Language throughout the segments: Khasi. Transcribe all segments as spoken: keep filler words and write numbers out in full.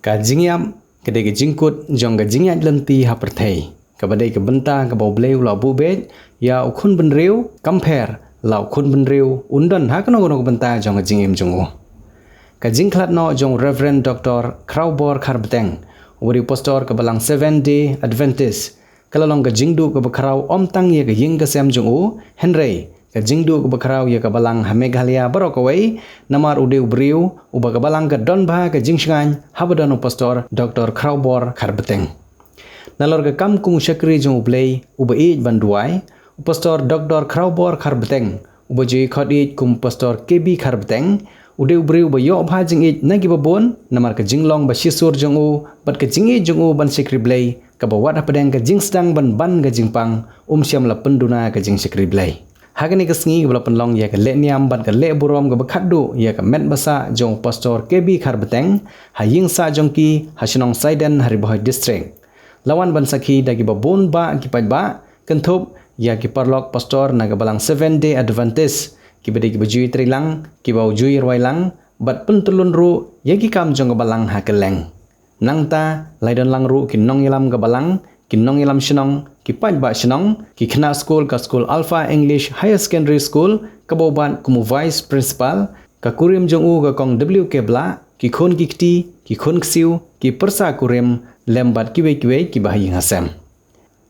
Ka jingïap ka dei ka jingkut jong ka jingïaid lynti ha pyrthei, kaba dei ka bynta kaba U Blei u la buh beit ïa u khun bynriew, kam pher la u khun bynriew un don ha kano kano ka bynta jong ka jingim jong u. Ka jingkhlad noh jong u Reverend Doctor Khrawbor Kharbteng, uba dei u pastor ka balang Seventh Day Adventist, ka la long ka jingduh kaba khraw ym tang ïa ka ïing ka sem jong u, hynrei ka jingduh kaba khraw ïa ka balang ha Meghalaya baroh kawei, namar u dei u briew uba ka balang ka don bha ka jingshngaiñ haba don u pastor Doctor Khrawbor Kharbteng. Nalor ka kam kum u shakri jong U Blei uba ïeit ban duwai, u pastor Doctor Khrawbor Kharbteng, uba ju ïakhot ïeit kum u pastor K B Kharbteng, u dei u briew uba ïoh bha jingïeit na kiba bun, namar ka jinglong ba shisur jong u bad ka jingïeit jong u ban shakri Blei, kaba wad hapdeng ka jingsdang ban ban ka jingpang, um shym la pynduna ka jingshakri Blei. Ha kane ka sngi kaba la pynlong ïa ka lehniam bad ka lehburom kaba khatduh ïa ka met ba sah jong u pastor K B Kharbteng, ha ïing sah jong ki ha shnong Saiden ha Ri Bhoi District, la wan ban sakhi da kiba bun bah ki paidbah, kynthup ïa ki paralok pastor na ka balang Seventh Day Adventist, kiba dei kiba ju ïatrei lang, kiba ju ïarwai lang, bad pyntyllun ruh ïa ki kam jong ka balang ha kylleng. Nangta la ïadon lang ruh ki nongïalam ka balang, ki nongïalam shnong, ki paidbah shnong, ki khynnah skul ka skul Alpha English Higher Secondary School, kaba u bat kum u Vice Principal, ka kurim jong u ka kong W K Blah, ki khun ki kti, ki khun ksiew, ki pyrsa kurim, lem bad kiwei kiwei kiba ha ïing ha sem.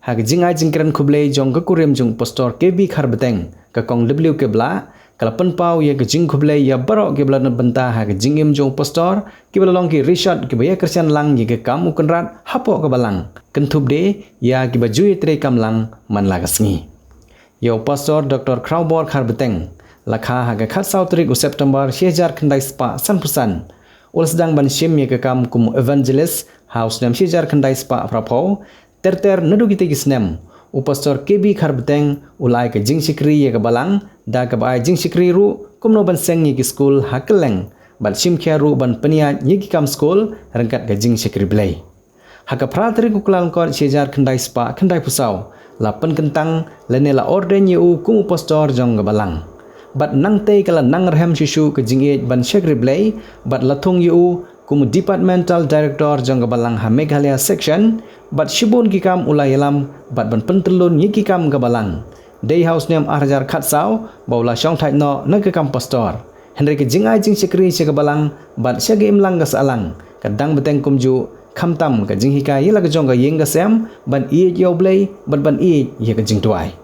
Ha ka jingai jingkren khublei jong ka kurim jong u pastor K B Kharbteng, ka kong W K Blah, ka la pynpaw ïa ka jingkhublei ïa baroh kiba la don bynta ha ka jingim jong u pastor, kiba la long ki rishot kiba ïa kyrshan lang ïa ka kam u kynrad hapoh ka balang, kynthup de ïa kiba ju ïatrei kam lang man la ka sngi. Ïa u pastor Doctor Khrawbor Kharbteng, la kha ha ka khatsaw tarik u September shi hajar khyndai spah sanphew san, u la sdang ban shim ïa ka kam kum u evangelist ha u snem shi hajar khyndai spah phraphew. Ter ter naduh kitei ki snem, u pastor K B Kharbteng u la ai ka jingshakri ïa ka balang, da kaba ai jingshakri ruh kumno ban seng ïa ki skul ha kylleng, bad shim khia ruh ban pynïaid ïa ki kam skul ryngkat ka jingshakri Blei. Ha ka phra tarik u Kyllalyngkot shi hajar khyndai spah khyndai phew saw, la pynkyntang lane la ordain ïa u kum u pastor jong ka balang. Bad nangtei ka la nang rhem shuh shuh ka jingïeit ban shakri Blei, bad la thung ïa u kum u Departmental Director jong ka balang ha Meghalaya Section, bad shibun ki kam u la ïalam bad ban pyntyllun ïa ki kam ka balang. Dei ha u snem ar hajar khatsaw ba u la shongthait noh na ka kam pastor. Hynrei ka jingai jingshakri sha ka balang bad sha ka imlang ka sahlang, ka dang bteng kumjuh, khamtam ka jinghikai ïa la ka jong ka ïing ka sem ban ïeit ïa U Blei bad ban ïeit ïa ka jingduwai.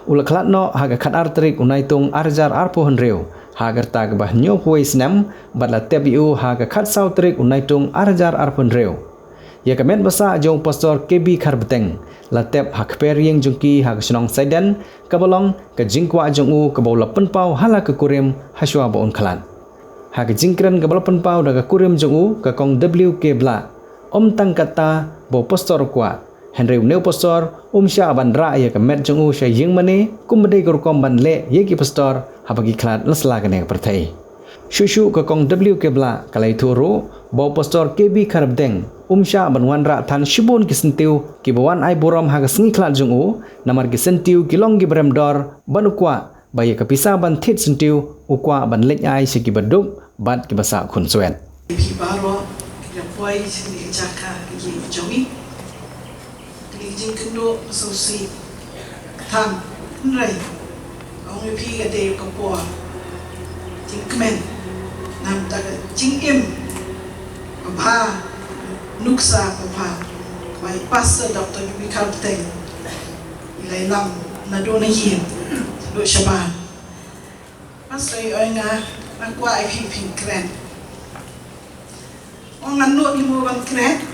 U la khlad noh ha ka khatar tarik u Naitung ar hajar arphew hynriew, ha ka rta kaba hynñiewphew wei snem, bad la tep ïa u ha ka khatsaw tarik u Naitung ar hajar arphew hynriew. Ïa ka met ba sah jong u pastor K B Kharbteng, la tep ha kper ïing jong ki ha ka shnong Saiden, kaba long ka jingkwah jong u kaba u la pynpaw ha la ka kurim hashwa ba un khlad. Ha ka jingkren kaba la pynpaw da ka kurim jong u ka kong W K Blah, ym tang katta ba u pastor u kwah, hynrei une u pastor um shah ban rah ïa ka met jong u sha ïing mane, kumba dei ka rukom ban leh ïa ki pastor haba ki khlad la sla kane ka pyrthei. Shuh shuh ka kong W K Blah ka la ïathuh ruh ba u pastor K B Kharbteng um shah ban wanrah than shibun ki syntiew kiba wan ai burom ha ka sngi khlad jong u, namar ki syntiew ki long kiba rem dor, ban u kwah ba ïa ka pisa ban thied syntiew u kwah ban leit ai sha kiba duk bad kiba sah khunswet. Phi baroh kiba poi sha kane ka jaka ka jingim jong ngi, kane ka jingkynduh ka sngewsih than, hynrei ong ïa phi ka dei ka por jingkmen, namar ka jingim babha, nuksa babha kaba i Pastor Doctor K B Kharbteng i la ïalam naduh na ïing haduh shabar. Pastor i ong ïa nga, nga kwah ai phi phin kren. Ong nga nud hi mo ban kren.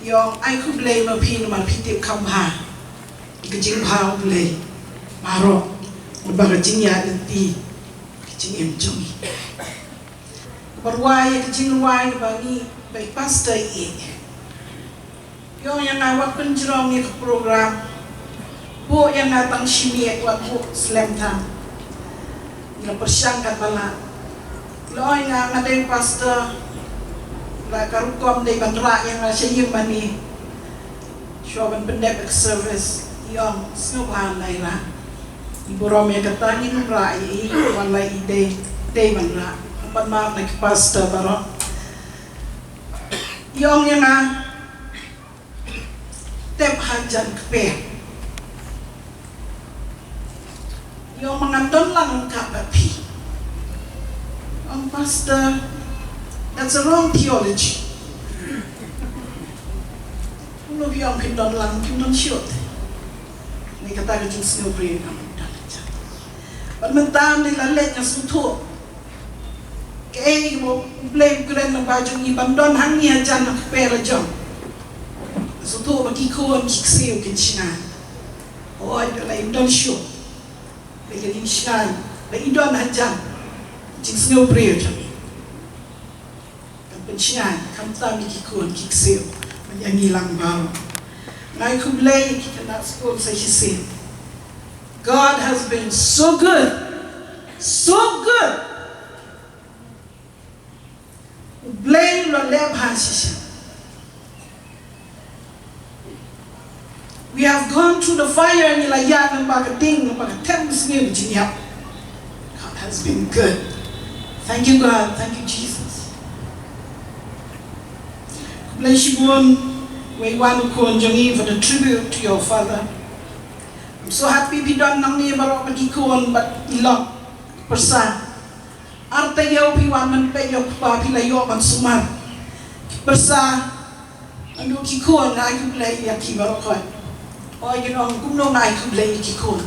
I ong ai khublei ma phi namar phi tip kham bha ïa ka jingbha U Blei baroh, ba ka jingïaid lynti ka jingim jong ngi. Ba rwai ïa ka jingrwai kaba ngi, ba i Pastor i ïoh ïa nga wat pynjrong ïa ka program. Buh ïa nga tang shi miet wat buh slem than. Nga pyrshang katba lah. Lei nga, nga dei pastor. La ka rukom dei ban rah ïa nga sha ïing mane. Shuwa ban pyndep ïa ka service. I ong sngewbha, nai rah. I burom ïa kata, ngin ym rah ïa i, wat la i dei, dei ban rah. Ban map na ki pastor baroh. Ïong ïa nga, tep hajan kper. Ïong ma ngan don lang ka ba phi. Ong pastor, that's a wrong theology. Kumno ïong phin don lang, phin don shuh. Ni kata ka jingsngewbha ka don hajan. Ban mynta ni la leh nga sngewthuh. Kaei mo blame kren na ba jong i ban don hangne hajan ha kper la jong. Sngewthuh ba ki khun ki ksiew kin shngain. Oi, ba la im don shuh. Ba kin im shngain. Ba i don hajan. Jingsngewbha jong i. Kan pynshngain, khamtam ïa ki khun ki ksiew. Ban ïa ngi lang baroh. Nga ai khublei ïa ki khynnah skul sa shisien. God has been so good. So good. U Blei u la leh bha shisha. We have gone through the fire, ngi la ïaid lyngba ka ding, lyngba ka them sngi ka jingïap. God has been good. Thank you, God. Thank you, Jesus. Khublei shibun, wei wan u khun jong i, for the tribute to your father. I'm so happy phi don nangne baroh ki khun bad i lok, pyrsa. Ar taïew phi wan ban peit ïa u kpa, phi la ïoh ban sumar. Ki pyrsa, naduh ki khun, nga ai khublei ïa ki baroh khoit. Oi, kin ong kumno nga ai khublei ïa ki khun.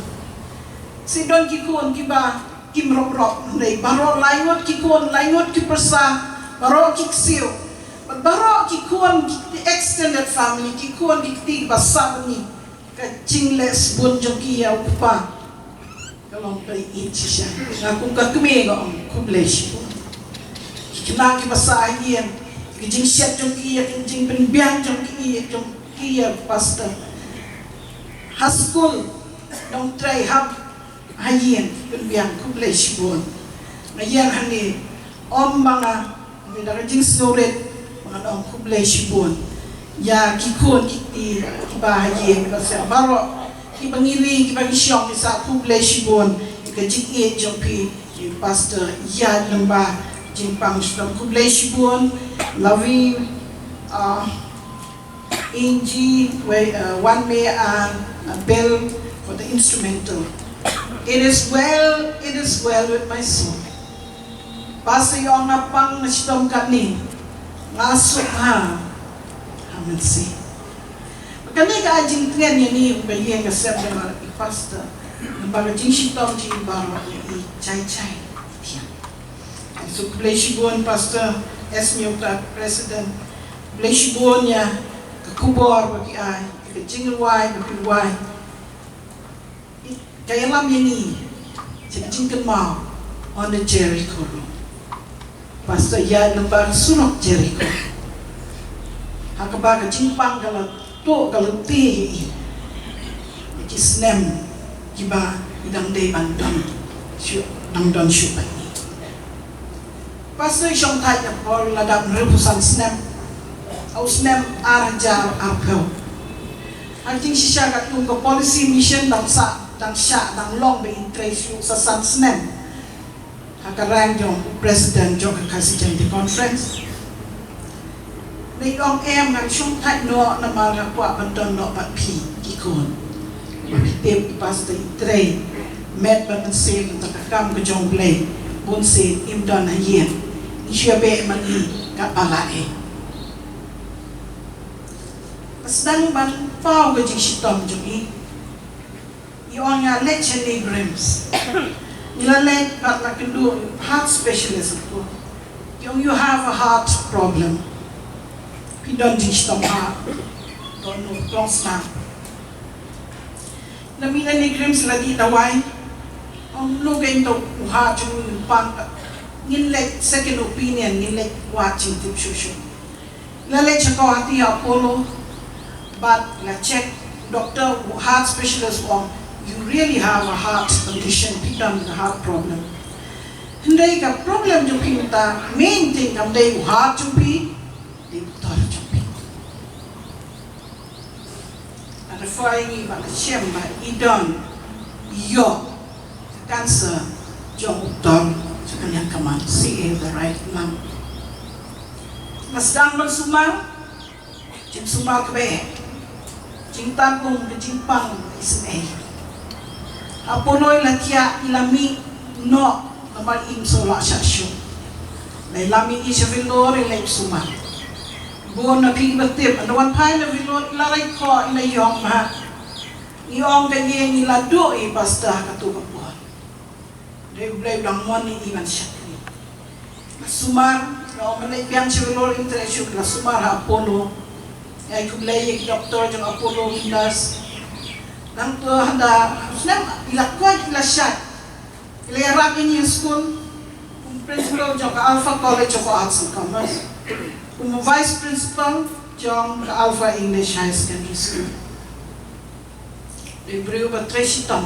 Shi don ki khun kiba kim rop rop, hynrei baroh lai ngut ki khun, lai ngut ki pyrsa, baroh ki ksiew. Bad baroh ki khun, ki extended family, ki khun ki kti kiba sah bad ngi. Ka jingleh sbun jong ki ïa u kpa ka long ba ïeit shisha. Nga kum ka kmie nga ong khublei shibun. Ki khynnah kiba sah ha ïing, ka jingshet jong ki, ka jingpynbiang jong ki, jong ki ïa u pastor. Ha skul, nongtrei hap ha ïing, pynbiang, khublei shibun. Nga ïeng hangne, ym ba nga, nga da ka jingsngewrit ba ngan ong khublei shibun ïa ki khun ki kti kiba ha ïing, ba sah baroh kiba ngi ri, kiba ngi shong, ngi sah, khublei shibun ïa ka jingïeit jong phi, ïa u pastor, ïa lyngba jingpang shitom, khublei shibun. Love you. Ah, Angie, wei, uh, wan me a, a bell for the instrumental. It is well, it is well with my soul. Pastor, ïong nga pang na shitom katne. Nga suk ha, ha mynsiem. Kane ka jingtngen ïa ngi ba ïeng ka sep da mar i pastor. Ba ka jingshitom jong i baroh ïa i jai jai. Ïa. So khublei shibun Pastor Esmeo, ka President. Khublei shibun ïa ka khubor ba phi ai, ïa ka jingrwai ba phi rwai. Ka ïalam ïa ngi sha ka jingkynmaw on the Jericho Road. Pastor, ïa naba surok Jericho. Ha kaba ka jingpang ka la tuh, ka la tih ïa i. Ïa ki snem kiba i dang dei ban don shuh, dang don shuh bad ngi. Pastor, i shong thait na por la dap hynriewphew san snem. Ha u snem ar hajar arphew. Ha ka jingshisha katkum ka policy mission dang sah, dang shah, dang long ba in trei shuh sa san snem. Ha ka rank jong u President jong ka Khasi Jaintia Conference. Ngi ong em, ngan shong thait noh namar nga kwah ban don noh bad phi ki khun. Ba phi tip i Pastor i trei met bad mynsiem, nangta ka kam ka jong u Blei bun sien im don ha ïing. Ngi shu ïa beh ma ngi katba lah eh. Nga sdang ban paw ka jingshitom jong i. I ong, nga leit sha NEIGRIHMS. Ngi la leit bad la kynduh heart specialist, ko. I ong, you have a heart problem. Phi don jingshitom heart. Don, no, don stam. La mih na NEIGRIHMS la dih dawai. Ong, no, ka ïeng to u heart jong u pang. Ngin leit second opinion, ngin leit wad jingtip shuh shuh. La leit sha Guwahati Apollo, bad la check, doctor, heart specialist u ong, you really have a heart condition, phi don ka heart problem. Hynrei ka problem jong phi mynta, main thing kam dei u heart jong phi, dei u tor jong phi. Ka refer ïa ngi ba ka shem ba i don, ïoh ka cancer jong u tor, jong ka liang kamon, C A, the right lung. Nga sdang ban sumar, Sumar kaba eh. Jingtan um ka jingpang isynei. Apollo i la thiah i la mih noh namar im shuh lah shah shuh. Lai la mih i sha Vellore i la im sumar. Bun na phi ba tip, ynda wan phai na Vellore i la rai khoh i la ïong bha. I ong ka ïing i la duh i pastor ha kato ka por. Dei U Blei u dang mon ïa i ban shakri. La sumar, la ong ban leit biang sha Vellore International, la sumar ha Apollo. Ai khublei ïa ki doktor jong Apollo, ki nurse. Nangta hynda snem i la koit i la shait. I la ïarap ïa ngi ha skul kum principal jong ka Alpha College of Arts and Commerce, kum vice principal jong ka Alpha English Higher Secondary School. Dei briew ba trei shitom.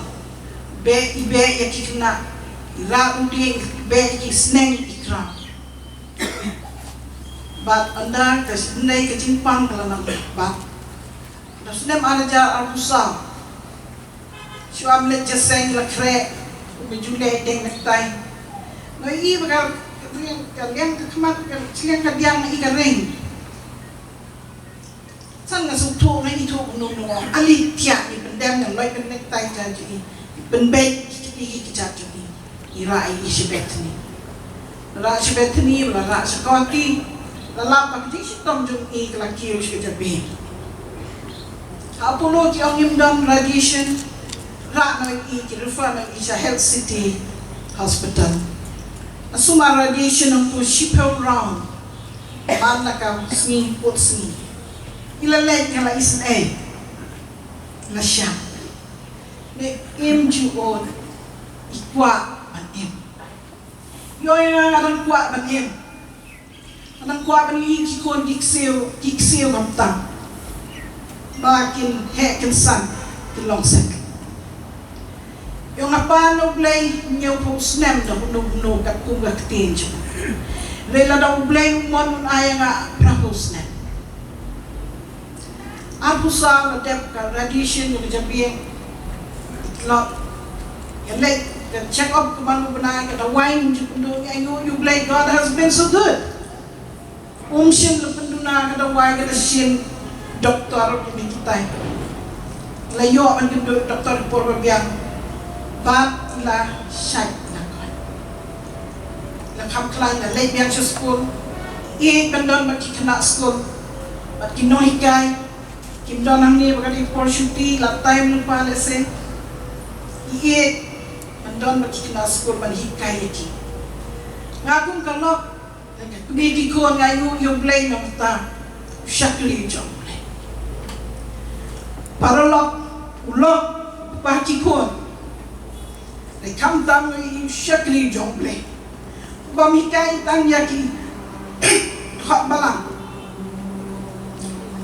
Beh i beh ïa ki khynnah, i rah u dieng, i beh ïa ki sneng i kra. Bad ynda ka snem ka jingpang ka la nang bad. Ynda snem ar hajar arphew saw. Shu ym leit jingïaseng, la khreh, u ba ju leh deng necktie. Nga i ba ka, ka liang ka khmat, ka liang ka diang, nga i ka ring. San nga sngewthuh, nga ithuh kumno kumno. Ale thiah, ngi pyndem, nga lait ka necktie jong i. Pynbeit ki, ki, ki, ki jait jong i. I rah i sha Bethany. Rah sha Bethany, la rah sha kawei. La lap ba ka jingshitom jong i ka la kiew sha ka jabieng. Ha Apollo ki ong ngim don radiation. Rah noh i, ki refer noh i sha Health City Hospital. Sumar radiation nangtu shiphew round. Man la ka sngi, put sngi. I la leit, nga la isynei. Nga shah. Ne im ju ot. I kwah ban im. Ïoh ïa nga, nga dang kwah ban im. Nga dang kwah ban ïohi ki khun ki ksiew, ki ksiew khamtam. Ba kin heh kin san, kin long sek. Ïoh nga pan U Blei hynñiewphew snem da kumno kumno katkum ka ktien jong u. Hynrei lada U Blei u mon un ai ïa nga phraphew snem. Arphew saw la dep ka radiation ïa ka jabieng. Lot. Ïa leit ka check up ka ban u bnai, ka dawai ngim ju pynduh, ïa u, U Blei, God has been so good. Um shym la pynduna ka dawai, ka da shin doktor ki mih kitai. La ïoh ban kynduh doktor por ba biang. Bad la shait na kawei. La kham khlaiñ, la leit biang sha skul. Ïeit ban don bad ki khynnah skul. Bad ki nonghikai. Kim don hangne ba ka dei por shuti, la time lypa lehse. Ïeit ban don bad ki khynnah skul ban hikai ïa ki. Nga kum ka lok, ka kmie ki khun, nga ïohi ïa U Blei na bynta u shakri jong U Blei. Paralok, u lok, u kpa ki khun. Dei khamtam ïa u shakri jong U Blei. U bym hikai tang ïa ki hok balang.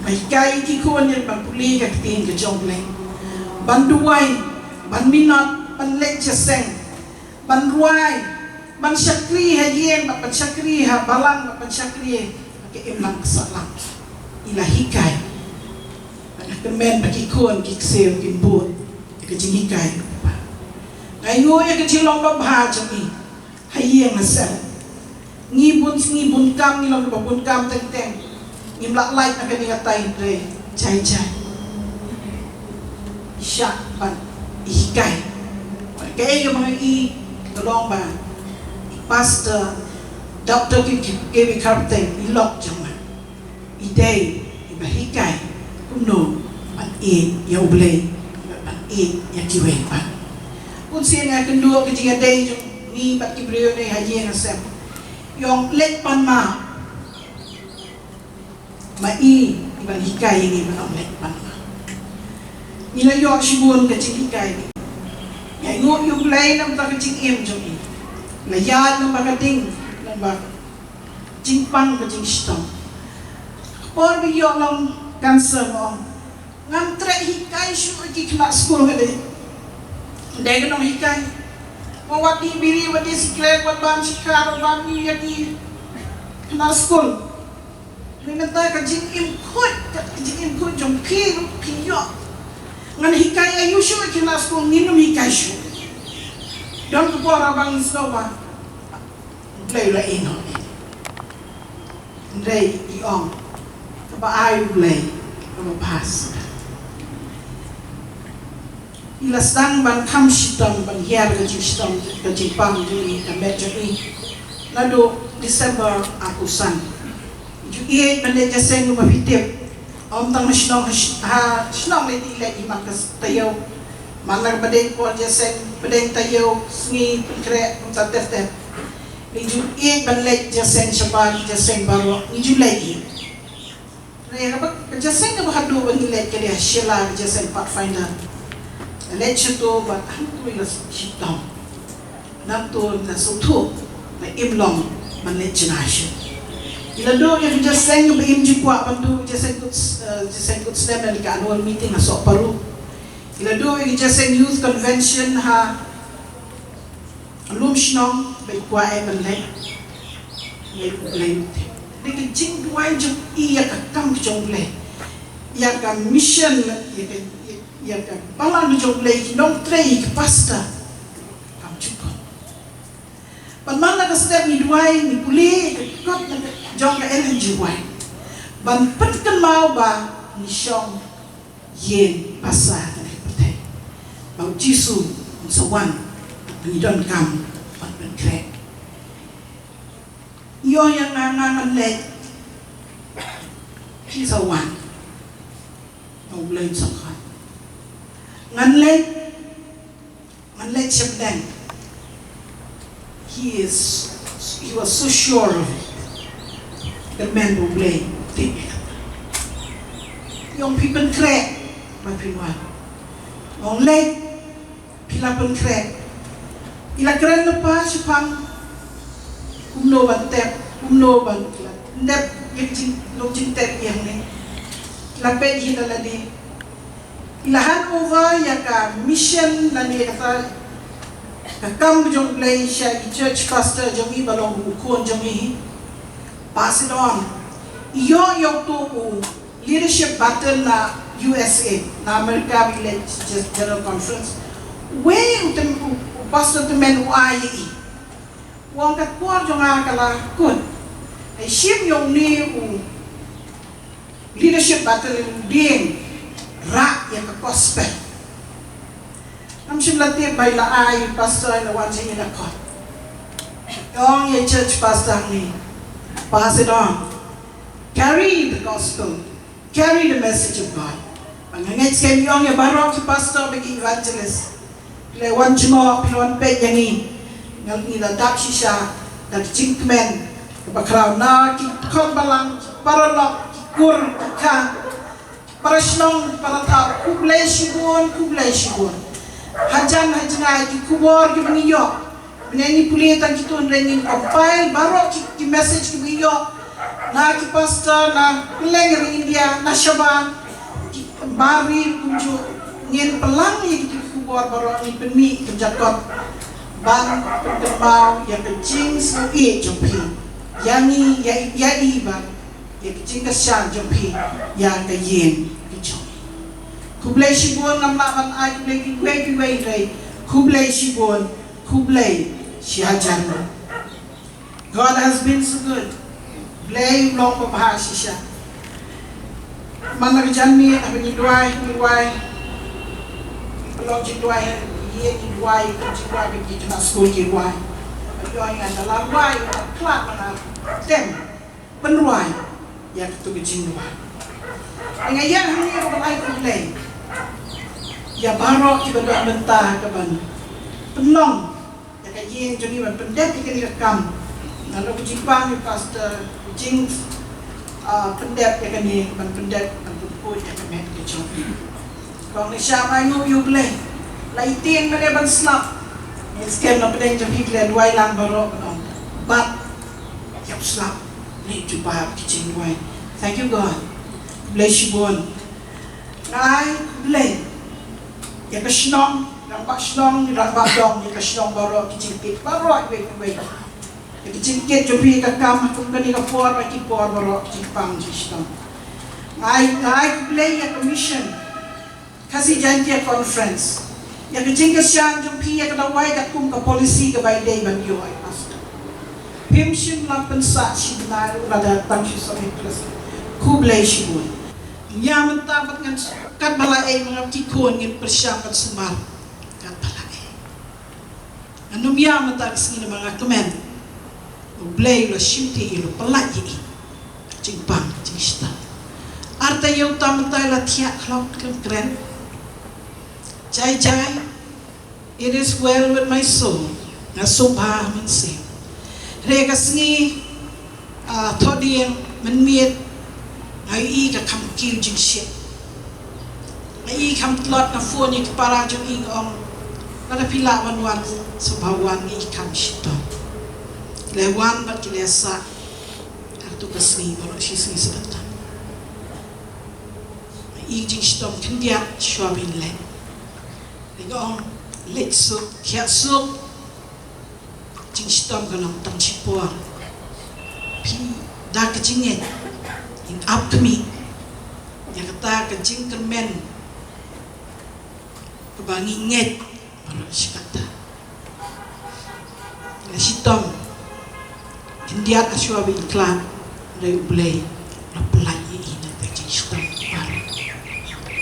Ba hikai ki khun ïa ban pule ka ktien ka jong U Blei. Ban duwai, ban minot, ban leit jingïaseng, ban rwai, ban shakri ha ïing, ban, ban shakri ha balang, ban, ban shakri ha ka imlang ka sahlang. I la hikai. Nga kyrmen ba ki khun ki ksiew kin bud ïa ka jinghikai u kpa. Nga ïoh ïa ka jinglong babha jong i ha ïing ha sem. Ngi bun, ngi bun kam, ngi long kiba bun kam teng teng. Ngim lah lait na kane ka tai hynrei jai jai i shah ban i hikai. Kaei kaba nga i ka long ba i Pastor Doctor K B Kharpteng i lok jong nga. I dei iba hikai kumno ban ïeit ïa U Blei, ban ïeit ïa kiwei pat. Bun sien nga kynduh ka jingïadei jong ngi bad ki briew ne ha ïing ha sem. Ïong leit pan map. Ma i, i ban hikai ïa ngi ban ong leit pan map. Ngi la ïoh shibun ka jinghikai. Nga ïoh ïa U Blei namar ka jingim jong i. La ïaid namar ka ding, namar jingpang ka jingshitom. Ka por ba ïoh long cancer, nga ong, ngam treh hikai shuh ïa ki khynnah skul ka dei. Dei ka nonghikai. Nga wad ïa biri, wad ïa sikret, wad bam shikar, wad bam ïa ki khynnah skul. Mynta ka jingim khuid, ka jingim khuid jong phi ruh phi ïoh. Ngan hikai aïu shuh ïa ki khynnah skul, ngin ym hikai shuh. Don ka por ba ngi sngewbha. Blei la ïehnoh. Hynrei i ong, kaba ai U Blei, Pass. I la sdang ban kham shitom, ban hiar ka jingshitom, ka jingpang jong i, ka met jong i. Naduh December arphew san. Ju ïeit ban leit jingïaseng kumba phi tip. Ym tang na shnong, ha sh-, ha shnong lei i leit i man ka taïew. Man la ka ba dei por jingïaseng, ba dei taïew, sngi, pynkhreh, kumta ter ter. Ngi ju ïeit ban leit jingïaseng shabar, jingïaseng baroh, ngi ju leit i. Ïa kaba, ka jingïaseng kaba haduh ba ngi leit ka dei ha Shella, ka jingïaseng Pathfinder. Leit shato bad hangto i la shitom. Nangto i la sngewthuh, la im long ban leit jngai shuh. I la duh ïa ka jingïaseng kaba im jingkwah ban duh, jingïaseng Good, eh, jingïaseng Good Slem, ïa ka annual meeting ha Sohparu. I la duh ïa ka jingïaseng Youth Convention ha Lum Shnong, ba i kwah ban leit. Leit, leit. Dei ka jingduwai jong i ïa ka kam jong U Blei. Ïa ka mission, ïa ka, ïa, ïa ka balang jong U Blei, ki nongtrei, ki pastor. Kam jukut. Bad man la ka step ngi duwai, ngi pule ïa ka kot jong ka Ellen G. White. Ban pynkynmaw ba ngi shong ïing basa ha kane ka pyrthei. Ba U Jisu un sa wan, ba ngi donkam ban pynkhreh. Ïoh ïa nga, nga ngan leit. Phi sa wan. Ba U Blei un sa khot. Ngan leit. Ngan leit shapdeng. He is, he was so sure of it. Kyrmen ba U Blei u tip ïa kata. Ïong phi pynkhreh ba phin wan. Ong leit phi la pynkhreh. I la kren lypa shaphang kumno ban tep, kumno ban pyndep ïa ka jing, long jingtep ïa hangne. I la peit hi da lade. I la hand over ïa ka mission lane kata ka kam jong U Blei sha i church pastor jong i ba long u khun jong i. Pass it on. I ïoh ïa uto u leadership baton na U S A, na America, ba i leit General Conference. Wei u tym-, u, u pastor tymmen u ai ïa i. U ong ka por jong nga ka la kut. Ai shim ïa une u leadership baton, u dieng rah ïa ka gospel. Ngam shym la tip ba i la ai pastor, i la wan sha i, i la khot. Ong ïa church pastor hangne, pass it on. Carry the gospel. Carry the message of God. Ba nga ngeit skhem ïong ïa baroh ki pastor bad ki evangelist. Phi la wan jngoh, phi la wan peit ïa ngi. Nga, ngi la dap shisha da ka jingkmen kaba khraw na ki khun balang, ki paralok, ki kur, ki kha, ki para shnong, ki para thaw. Khublei shibun, khublei shibun. Hajan hajngai ki khubor kiba ngi ïoh. Mynne ngi pule tang kito, hynrei ngin compile baroh ki, ki message kiba ngi ïoh na ki pastor na kylleng ri India, na shabar, ki bar ri kumjuh. Ngin pynlang ïa kito ki khubor baroh, ngin pynmih kynja kot ban pynkynmaw ïa ka jingsngewsih jong phi ïa ngi, ïa, ïa i bad ïa ka jingkyrshan jong phi ïa ka ïing ka jong ngi. Khublei shibun, ngam lah ban ai khublei kiwei kiwei, hynrei khublei shibun. Khublei shihajar. God has been so good. Blei u long babha shisha. Man la ka janmiet haba ngi duwai, ngi duwai, ka long jingduwai, ngi duwai, ka jingduwai ba ki khynnah skul ki duwai. Ba ki ong ïa nga, da la duwai, da la khlad, da la tem pynduwai ïa katu ka jingduwai. Nga ïa hangne ruh ban ai khublei ïa baroh kiba don bynta ka ban pynlong ïa ka ïing jong ngi, ban pyndep ïa kane ka kam. Nga la, ka jingpang ïa Pastor Jing, ah, pyndep ïa kane, ban pyndep, ban pynkhuid ïa ka met ka jong ngi. Kong Nisha, mai ngu ïa U Blei. La ïa tieng mynne ban slap. Ngi skhem na pdeng jong phi ki la duwai lang baroh ban ong, bad ïa u slap. Ngi jubab ki jingduwai. Thank you God. Blei shibun. Ngai khublei ïa ka shnong, rangbah shnong, rangbah dong, ïa ka shnong baroh, ki jingkit baroh, iwei pa iwei. Ïa ki jingkit jong phi ïa ka kam ha kum kane ka por, ha ki por baroh, ki jingpang jingshnong. Ngai, ngai khublei ïa ka mission Khasi Jaintia Conference. Ïa ka jingkyrshan jong phi ïa ka dawai katkum ka policy kaba i dei ban ïoh, ai Pastor. Phim shym la pynsah shi bnai ruh lada tang shi sawphew plus. Khublei shibun. Ïa mynta bad ngan katba la ei, ma nga ki khun ngin pyrshang ban sumar katba la ei. Ngan ym ïa mynta ka sngi namar nga kmen U Blei u la shimti ïa, u la pynlait ïa i. Jingpang jingshitang. Arta ïa uta mynta la thiah khlong kren kren. Jai jai. It is well with my soul. Nga sngewbha mynsiem. Re ka sngi, ah, thohdieng mynmiet, nga i ka kham kiew jingshit. Nga i kham tlot, nga phone ïa ki para jong i, nga ong, lada phi lah wan wan, sngewbha wan, nga i kham shitom. Le wan bad ki le sah. Artu ka sngi baroh shi sngi sdang. Nga i jingshitom khyndiat shuwa ban leh. Nga ong, leit suk, thiah suk. Jingshitom ka long tang shipor. Phi da ka jingngeit, ngin ap khmih ïa kata ka jingkyrmen kaba ngi ngeit baroh shi katta. Nga shitom khyndiat, shuwa ban khlad, hynrei U Blei u la pynlait ïa i na ka jingshitom baroh.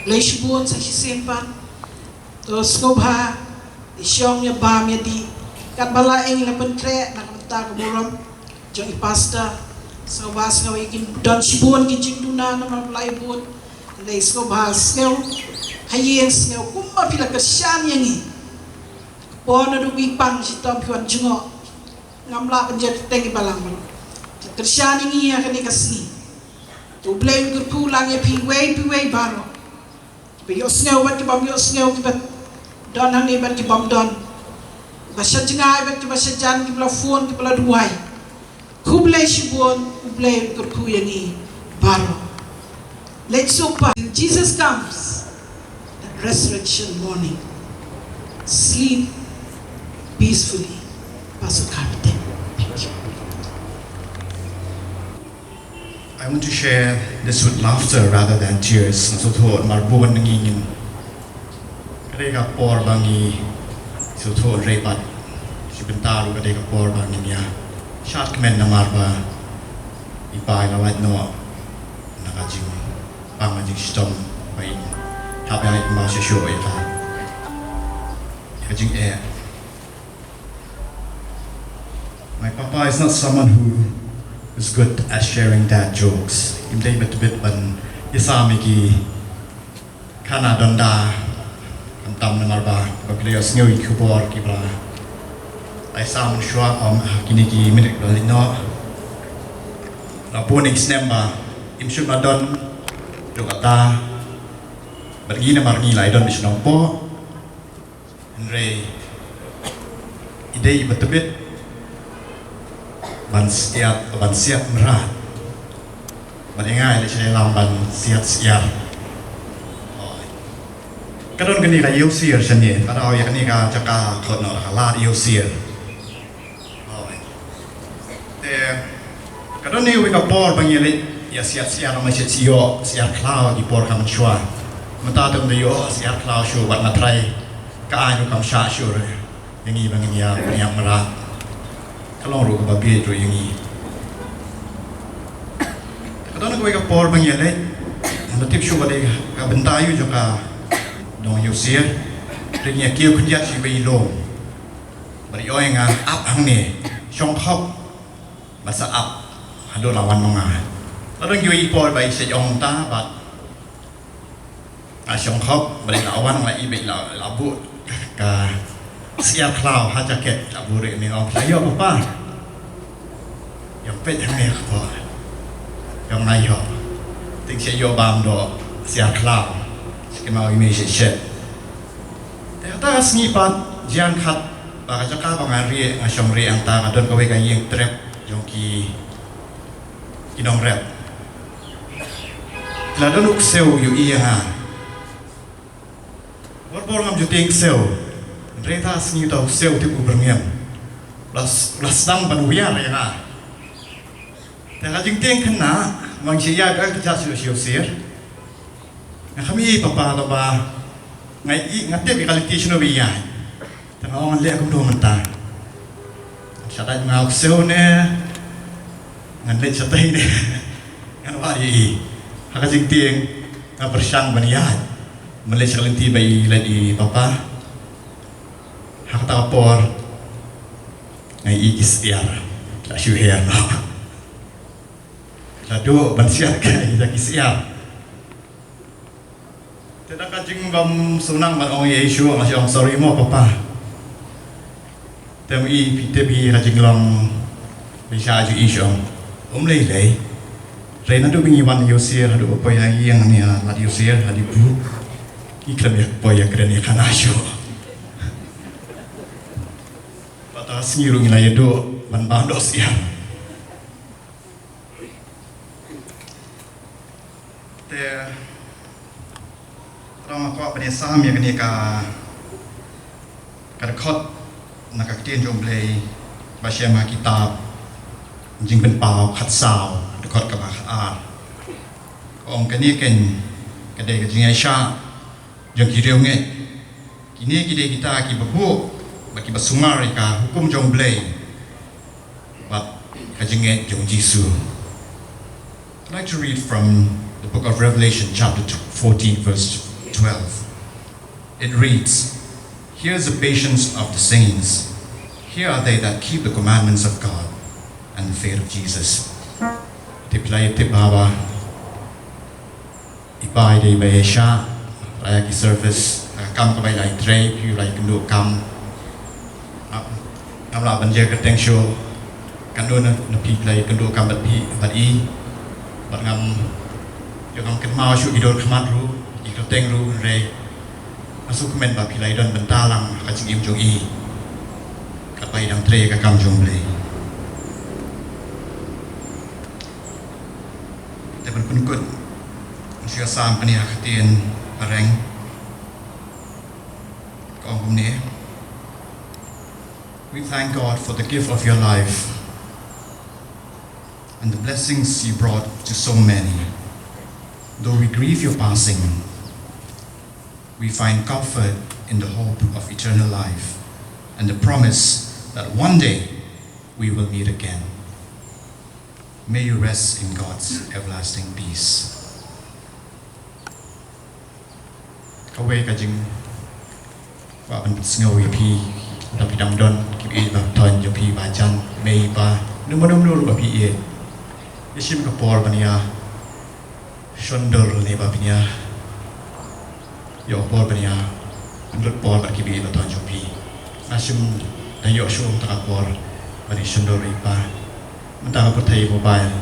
Blei shibun sa shisien pat. To sngewbha, i shong ïa bam ïa dih. Katba la ei ngi la pynkhreh na ka bynta ka burom jong i pastor. Sngewbha, sngewbha, kin don shibun ki jingduna namar ba la ïa bud. Hynrei sngewbha, sngew ha ïing, sngew kumba phi la kyrshan ïa ngi. Ka por naduh ba pang shitom phi wan jngoh. Ngam lah ban jia kyrteng i balang baroh. Phi la kyrshan ïa ngi ha kane ka sngi. To U Blei un kyrkhu lang ïa phi iwei pa iwei baroh. Kiba ïohsngew bad kibym ïohsngew, kiba don hangne bad kibym don, kiba sha jngai bad kiba sha jan, kiba la phone, kiba la duwai. Khublei shibun, U Blei un kyrkhu ïa ngi baroh. Leit suk pat, till Jesus comes, that resurrection morning. Sleep peacefully, Pastor Kapten. Thank you. I want to share this with laughter rather than tears. Nga sngewthuh namar bun na ngi ngin, ka dei ka por ba ngi sngewthuh, hynrei pat shi bynta ruh ka dei ka por ba ngin ïa shad kmen namar ba i Pa i la lait noh na ka jingpang, ka jingshitom, ba in hap ïa leit kumba shuh shuh ïa ka, ïa ka jingeh. My papa is not someone who is good at sharing dad jokes. Im dei ba tbit ban ïasam ïa ki khana donda, khamtam namar ba, ba phi la ïohsngew ïa ki khubor kiba la ïasam mynshuwa, um, ha kine ki minit ba la leit noh. La bun ïa ki snem ba im shym la don ïa kata bad ngi namar ngi la ïadon bad shnong poh. Hynrei i dei iba tbit ban siat, ban siat mrad. Bad ïa nga i leit sha ïalam ban siat syiar. Ka don kane ka Ïewsier shane, ka dei ïa kane ka jaka khot noh ka Lad Ïewsier. Hooid. Te ka don ïa kawei ka por ba ngi leit ïa siat syiar, ma syiat syiar, syiar khlaw ki por ka mynshuwa. Mynta te ym da ïoh syiar khlaw shuh bad nga trai ka aiñ ruh kam shah shuh re. Ïa ngi ba ngin ïa pynïap mrad. Ka long ruh kaba bieit ruh ïa ngi. Te ka don kawei ka por ba ngi leit, ngam da tip shuh ka dei ka bynta aiu jong ka dong Ïewsier. Te ngi ïa kiew khyndiat sha iwei i lum. Bad i ong ïa nga, ap hangne, shong khop, bad sa ap haduh la wan ma nga. La don kiwei ki por ba i shait ong kumta bad nga shong khop, bad i la wan, la i bad i la, la buh ka syiar khlaw ha jaket, la buh rieh, i ong, la ïoh papa? Ïa peit hangne ka por. Ïa nga ïoh. Te nga shait ïoh bam doh syiar khlaw. Shu kynmaw ïa i mei shet shet. Te kata ka sngi pat, jia khat, ba ka jaka ba nga rieh, nga shong rieh hangta, ka don kawei ka ïing trep jong ki, ki nongrep. Ki la don u ksew u ïohi ïa nga. Por por ngam ju tieng ksew. Hynrei kata ka sngi uta u ksew u tip u byrngem. U la, u la sdang ban wiar ïa nga. Te ka jingtieng khynnah, nga ong, sha ïa ka kjat sha u Ïewsier. Nga kham ïohi papa, tangba nga ïohi, nga tip ïa ka lynti shano ba i ïaid. Te nga ong, ngan leh kumno mynta? Ngan shah dait ma nga u ksew ne ngan leit shatei ne? Ngan wad ïa i. Ha ka jingtieng Nga pyrshang ban ïaid ban leit sha ka lynti ba i leit i papa. Ha kata ka por nga i ki syiar. La shu her noh. La duh ban syiar ka i da ki syiar. Te da ka jingbym sngewsynei ban ong ïa i shuh, nga shu ong sorry mo papa. Te i phi tip hi ka jinglong. Phi sha ju i shuh. Um lei lei. Hynrei naduh ba ngi wan ïa u sir haduh ba poi ha ïing ne ha lad ïa u sir ha Dibu. Ngi khlem ïa poi ïa kren ïa kana shuh. Bad ta sngi ruh ngi la ïa duh ban bam doh sir. Te tang nga kwah ban ïa sam ïa kane ka, ka dkhot na ka ktien jong U Blei ba shem ha kitab Jingpynpaw khatsaw, dkhot kaba khatar. Ka ong kane keiñ ka dei ka jingïaishah jong ki riewngeit. Kine ki dei kita kiba buh bad kiba sumar ïa ka hukum jong U Blei bad ka jingngeit jong U Jisu. I'd like to read from the book of Revelation, chapter fourteen, verse twelve. It reads, "Here is the patience of the saints. Here are they that keep the commandments of God and the faith of Jesus." Tip lai tip baba. I pa i dei ba ïa shah, la ïa ki service, la ka kam kaba i la i trei, phi la i kynduh kam. Ngam, ngam lah ban jer kyrteng shuh, katno na, na phi la i kynduh kam bad phi, bad i, bad ngam, ïoh ngam kynmaw shuh ki dur khmat ruh, ki kyrteng ruh, hynrei nga sngewkmen ba phi la i don bynta lang ha ka jingim jong i, katba i dang trei ka kam jong U Blei. Te ban pynkut, shu ïa sam kane ha ka ktien phareng. Ka ong kumne. We thank God for the gift of your life and the blessings you brought to so many. Though we grieve your passing, we find comfort in the hope of eternal life and the promise that one day we will meet again. May you rest in God's everlasting peace. Kawei ka jingkwah ban pynsngew ïa phi, lada phi dang don kiba ïeit ba thoh jong phi, ba jan, mei, pa, kumno kumno ruh ba phi ïeit. Ïa shim ka por ban ïa shondur ne ba phin ïa ïoh por ban ïa pynlut por bad kiba ïeit ba thoh jong phi. Nga shim da ïoh shuh kata ka por ban ïa shondur ïa i pa. Mynta ka pyrthei mobile,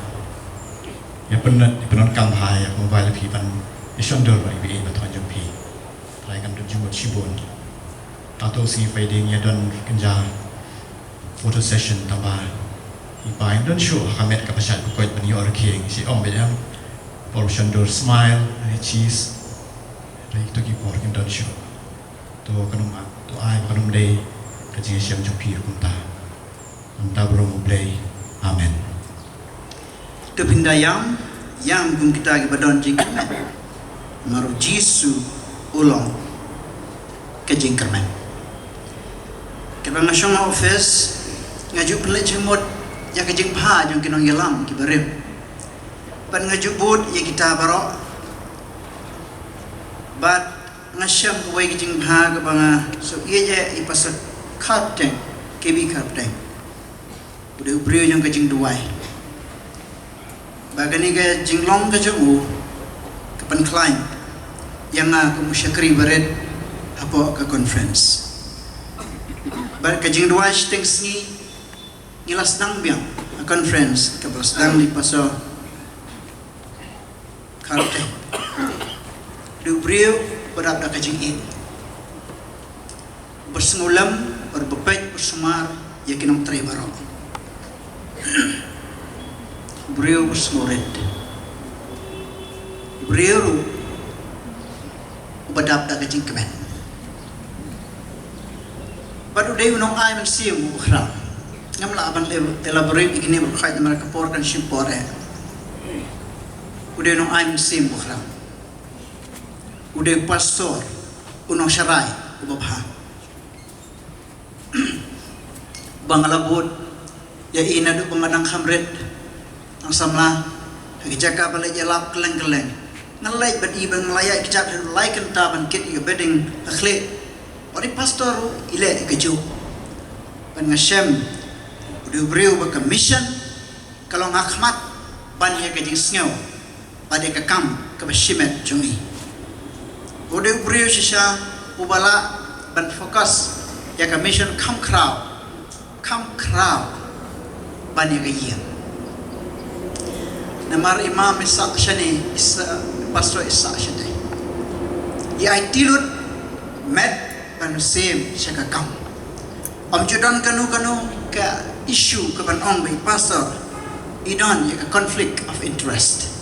ïa pynlut, ïa pynlut kam bha ïa mobile phi ban ïa shondur bad kiba ïeit ba thoh jong phi. Trai kan dut jingmut shibun. Kato sngi Friday ngi ïa don kynja photo session, tangba i pa im don shuh ha ka met kaba shait ba koit ban ïoh rkhieng. Shi ong ba ïa por shondur, smile, cheese. Dei to ki por kim don shuh. To kan ym, to ai ba kan ym dei ka jingshem jong phi kumta. Mynta burom U Blei. Amen. To phin da ïam, ïam kum kita kiba don jingkyrmen. Namar U Jisu u long ka jingkyrmen. Katba nga shong ha office, nga ju pynleit jingmut ïa ka jingbha jong ki nongïalam kiba rim. Bad nga ju bud ïa kita baroh. Bad nga shem kawei ka jingbha kaba nga sngewthuh ïa i Pastor Kharpteng, K B Kharpteng. U dei u briew jong ka jingduwai. Ba kane ka jinglong ka jong u ka pynkhlaiñ ïa nga kum u shakri barit hapoh ka conference. Bad ka jingduwai shiteng sngi ngi la sdang biang ha conference kaba la sdang da i Pastor Kharpteng. Dei u briew ba dap da ka jingïeit, ba sngewlem, ba peit, ba sumar ïa ki nongtrei baroh. Briew ba sngewrit. Briew ruh uba dap da ka jingkmen. Bad u dei u nongai mynsiem uba khraw. Ngam lah ban elaborate ïa kine baroh khnang namar ka por kan shim por eh. U dei u nongai mynsiem uba khraw. U dei u pastor, u nongsharai uba bha. Ba nga la bud ïa i naduh ba nga dang kham rit, dang samla, ha ki jaka ba la ïalap kylleng kylleng. Nga leit bad i bad nga la ïaid kjat haduh lai kynta ban kit ïa ka building ha khlieh. Bad i pastor ruh i leh ïa kajuh. Bad nga shem u dei u briew ba ka mission ka long ha khmat ban ïa ka jingsngew bad ïa ka kam kaba shimet jong i. U dei u briew shisha uba lah ban focus ïa ka mission kham khraw, kham khraw ban ïa ka ïing. Namar i mam i sah shane, i sah, pastor i sah shane. I aiti lut met bad mynsiem sha ka kam. Ym ju don kano kano ka issue kaban ong ba i pastor i don ïa ka conflict of interest.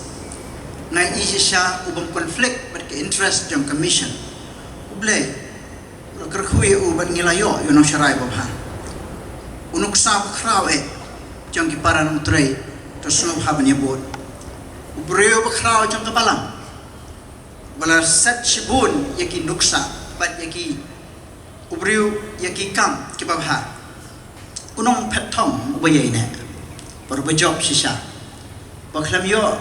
Nga i shisha u bym conflict bad ka interest jong ka mission. U Blei u la kyrkhu ïa u bad ngi la ïoh ïa u nongsharai babha. U nuksa bakhraw eh jong ki para nongtrei, to sngewbha ban ïa bud. U briew bakhraw jong ka balang. Ba la set shibun ïa ki nuksa bad ïa ki, u briew, ïa ki kam kiba bha. U nongphet thong uba ïai neh bad uba jop shisha. Ba khlem ïoh,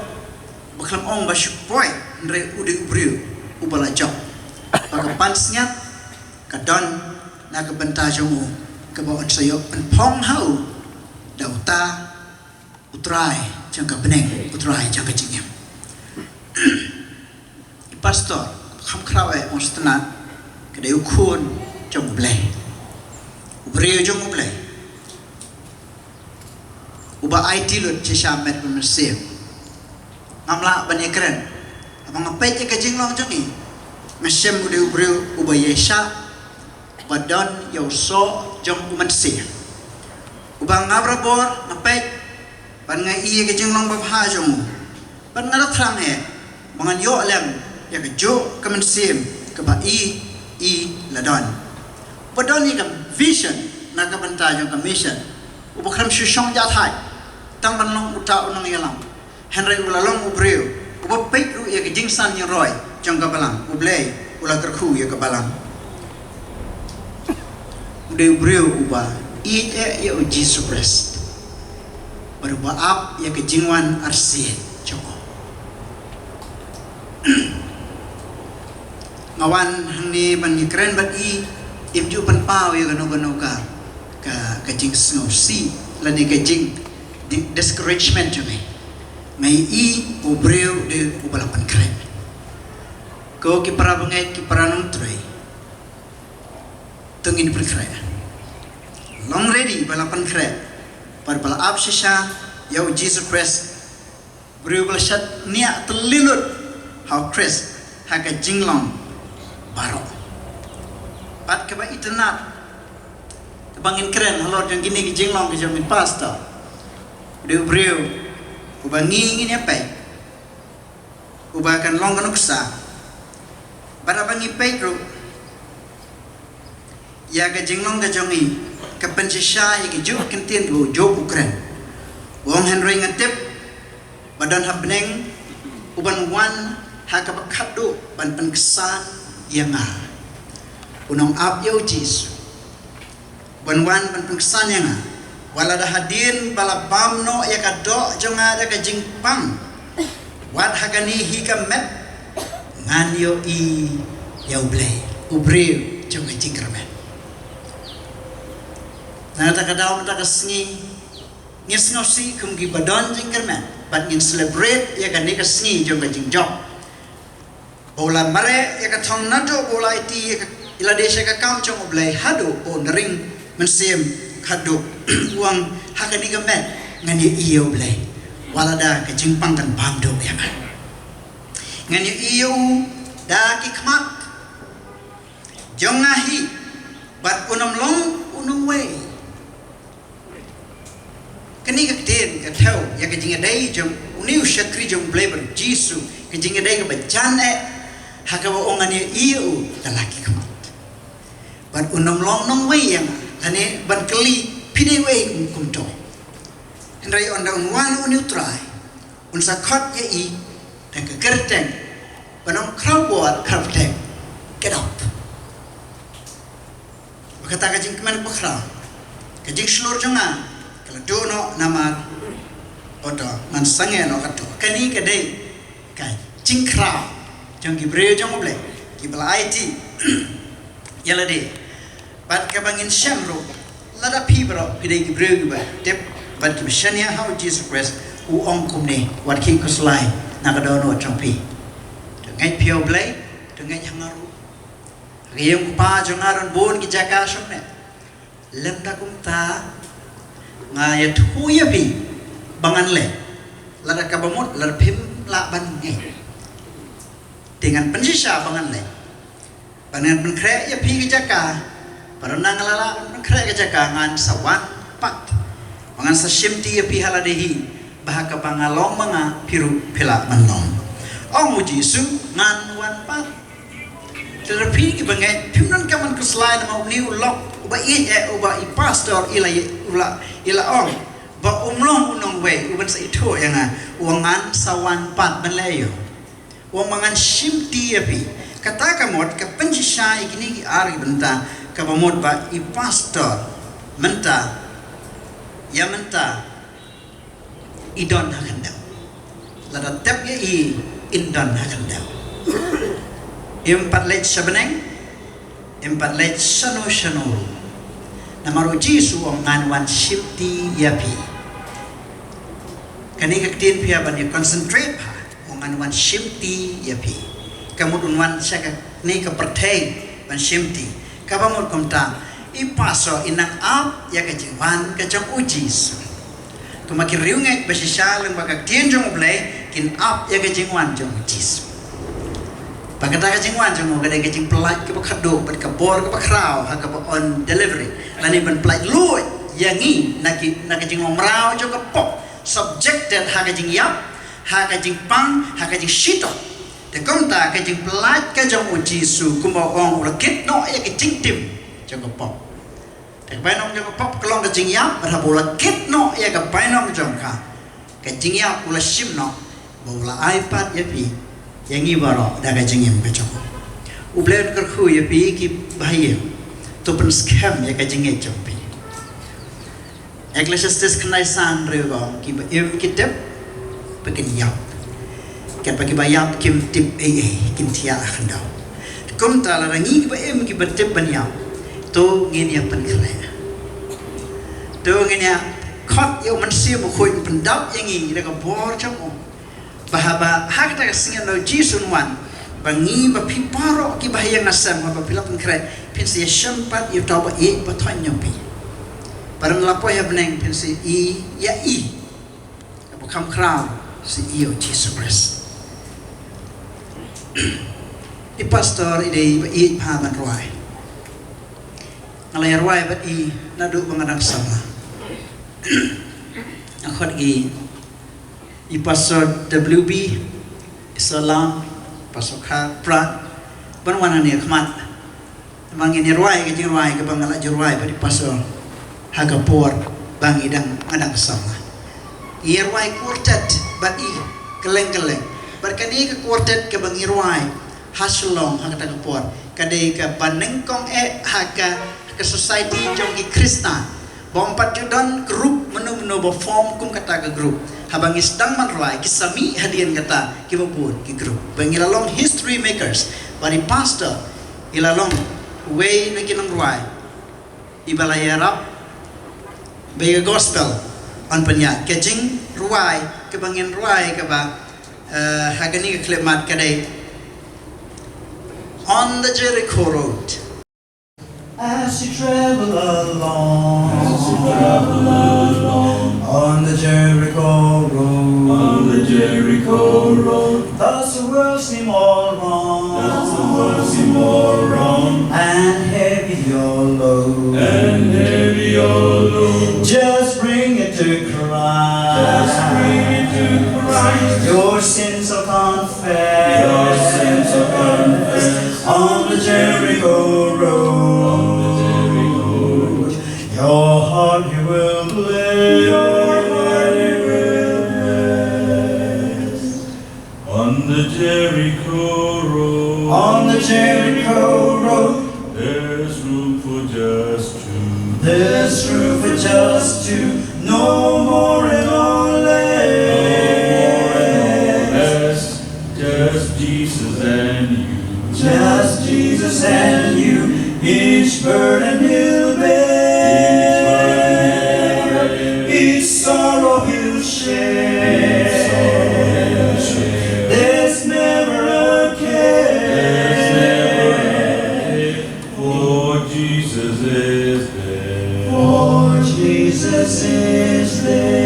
ba khlem ong ba shu poi, hynrei u dei u briew uba la jop. Ba ka pansngiat ka don na ka bynta jong u, kaba un sa ïoh pynphong ha u da uta u Trai jong ka bneng, u Trai jong ka jingim. I pastor kham khraw eh, ong sngewtynnat, ka dei u khun jong U Blei, u briew jong U Blei, uba aiti lut shisha met bad mynsiem. Ngam lah ban ïakren. Haba nga peit ïa ka jinglong jong i, nga shem u dei u briew uba ïaishah, uba don ïa u soh jong u Mynsiem. Uba nga barabor nga peit bad nga i ïa ka jinglong babha jong u. Bad nga la thrang eh ba ngan ïoh lem ïa kajuh ka mynsiem kaba i, i la don. Uba don ïa ka vision na ka bynta jong ka mission. Uba khlem shu shong jahthait tang ban long uta u nongïalam. Hynrei u la long u briew uba peit ruh ïa ka jingsan jingïaroi jong ka balang. U Blei u la kyrkhu ïa ka balang. U dei u briew uba ïeit eh ïa u Jisu Khrist bad uba ap ïa ka jingwan arsien jong u. Nga wan hangne ban ïakren bad i, im ju pynpaw ïa kano kano ka, ka, ka jingsngewsih lane ka jing, di-, discouragement jong i. Nga i u briew dei uba la pynkhreh. Ko ki para bangeit, ki para nongtrei, to ngin pynkhreh. Long ready ba la pynkhreh bad ba la ap shisha ïa u Jisu Khrist. Briew ba la shad niah tylli lut ha u Khrist ha ka jinglong baroh. Bad kaba itynnad kaba ngin kren halor jong kine ki jinglong ki jong i pastor, u dei u briew uba ngi ngin ïa peit, uba kan long ka nuksa. Bad haba ngi peit ruh ïa ka jinglong ka jong i, ka pynshisha ïa ki juh ki ktien kiba u Job u kren. U ong, hynrei nga tip ba don ha bneng uban wan ha kaba khatduh ban pynksan ïa nga. U nongap ïa u Jisu uban wan ban pynksan ïa nga. Wat la da hadien ba la bam noh ïa ka doh jong nga da ka jingpang, wat ha kane hi ka met ngan ïohi ïa u Blei, u briew jong ka jingkyrmen. Na kata ka daw, mynta ka sngi ngin sngewsih kum kiba don jingkyrmen bad ngin celebrate ïa kane ka sngi jong ka jingjop. Ba u la mareh ïa ka thong naduh ba u la aiti ïa ka, ïa lade sha ka kam jong u Blei haduh ba un ring mynsiem khatduh. U ong, ha kane ka met ngan ïohi ïa u Blei, wat la da ka jingpang kan bam duh ïa nga. Ngan ïohi ïa u da ki khmat jong nga hi bad un ym long u nongwei. Kane ka ktien ka thew ïa ka jingïadei jong une u shakri jong u Blei bad u Jisu, ka jingïadei kaba jan eh, ha kaba u ong, ngan ïohi ïa u da la ki khmat. Bad un ym long nongwei ïa nga, lane ban kylli, phi dei uei kum, kumto. Hynrei ynda un wan une u Trai, un sa khot ïa i da ka kyrteng ba nang khraw bor khraw bteng, Kdap. Ba kata ka jingkmen bakhraw, ka jingshlur jong nga ka la duh noh namar, oto, ngan sangeh noh kato. Kane ka dei ka jingkhraw jong ki briew jong U Blei kiba la aiti ïa lade. Bad kaba ngin shem ruh, lada phi baroh phi dei ki briew kiba tip bad kiba shaniah ha U Jisu Khrist, u ong kumne, wat khie khuslai na ka dohnud jong phi. To ngeit phi ïa U Blei, to ngeit ha nga ruh. Ha ka ïing U Kpa jong nga don bun ki jaka shong ne. Lymda kumta nga ïathuh ïa phi ba ngan leh. Lada kaba mut lada phim lah ban ngeit, te ngan pynshisha ba ngan leh. Ba ngan pynkhreh ïa phi ka jaka. Ba lada nga la lah ban pynkhreh ka jaka, ngan sa wan pat. Ba ngan sa shimti ïa phi ha lade hi, ba ha kaba nga long ma nga, phi ruh phi lah ban long. Ong U Jisu, ngan wan pat. Te lada phi kiba ngeit phim donkam ban khuslai namar une u lok uba ïeit, eh, uba i pastor i la, u la, i la ong ba um long u nongwei uban sa ithuh ïa nga, u ong ngan sa wan pat ban leh ïa u. U ong ba ngan shimti ïa phi. Kata ka mut ka pynshisha ïa kine ki ar ki bynta, kaba mut ba i pastor mynta, ïa mynta i don ha khyndew. Lada tep ïa i, in don ha khyndew. Im pat leit sha bneng, im pat leit shano shano. Namar U Jisu u ong ngan wan shimti ïa phi. Kane ka ktien phi hap ban ïa concentrate bha. U ong ngan wan shimti ïa phi. Ka mut un wan sha kane ka pyrthei ban shimti. Kaba mut kumta, i pastor i nang ap ïa ka jingwan ka jong U Jisu. Kumba ki riewngeit ba shisha lyngba ka ktien jong U Blei kin ap ïa ka jingwan jong U Jisu. Ba kata ka jingwan jong u ka dei ka jingpyllait kaba khadduh bad ka bor kaba khraw ha kaba on Calvary. Lane ban pyllait luid ïa ngi na ki, na ka jinglong mraw jong ka pop, subjected ha ka jingïap, ha ka jingpang, ha ka jingshitom. Te kumta ka jingpyllait ka jong U Jisu kumba u ong u la kit noh ïa ka jingtim jong ka pop. Te ka bainong jong ka pop ka long ka jingïap, bad haba u la kit noh ïa ka bainong jong ka, ka jingïap u la shim noh, ba u la ai pat ïa phi, ïa ngi baroh da ka jingim ka jong u. U Blei un kyrkhu ïa phi kiba ha ïing. To pynskhem ïa ka jingngeit jong phi. Ecclesiastes khyndai san hynriew ka ong, kiba im ki tip ba kin ïap. Katba kiba ïap kim tip ei ei, kin thiah ha khyndew. Kumta lada ngi kiba im kiba tip ban ïap, to ngin ïa pynkhreh. To ngin ïa khot ïa U Mynsiem Bakhuid un pyndap ïa ngi da ka bor jong u. Ba haba ha kata ka sngi U Jisu un wan, ba ngi ba phi baroh kiba ha ïing ha sem haba phi la pynkhreh, phin sa ïashem pat ïa uta uba ïeit bathoh jong phi. Ba lada la poi ha bneng phin sa ïohi ïa i. Kaba kham khraw sa i ïa U Jisu Khrist. I pastor i dei ba ïeit bha ban rwai. Nga la ïa rwai bad i naduh ba nga dang samla. Nga khot ïa i pastor W B, i Salam, pastor Kha Prat, ban wan hangne ha khmat. Ba ngin ïa rwai ka jingrwai kaba nga la ju rwai bad i pastor ha ka por ba ngi dang, nga dang samla. Ngi ïa rwai quartet bad i kylleng kylleng. Bad kane ka quartet kaba ngi rwai ha Shillong ha kata ka por, ka dei kaba nyngkong eh ha ka, ha ka society jong ki Khristan. Ba ym pat ju don group mynno mynno ba form kum kata ka group. Haba ngi sdang ban rwai ki sa mih hadien kata kiba bun ki group. Ba ngi la long history makers. Bad i pastor i la long uwei na ki nongrwai iba la ïarap ba ïa ka gospel yn pynïaid. Ka jingrwai kaba ngin rwai kaba, eh, ha kane ka khyllipmat ka dei On the Jericho Road. As you travel along, as you travel along, on the Jericho road, on the Jericho road, does the world seem all wrong, does the world seem all wrong, and heavy your load, and heavy your load? Just bring it to Christ. Just bring it to Christ. Your sins are confessed. Your sins are confessed. On the Jericho road, your heart he will bless. Your heart he will bless. On the Jericho road, on the Jericho road, there's room for just two. There's room for just two. No more and no less. No more and no less. Just There's never a care. For Jesus is there. For Jesus is there.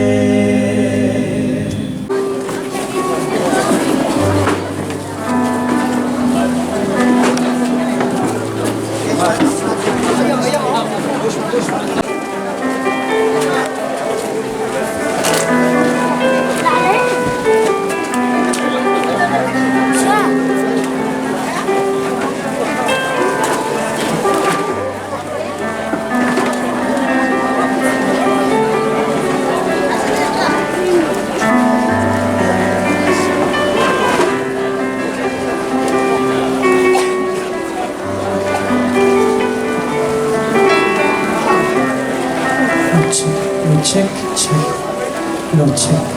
Check, check, check. No, check.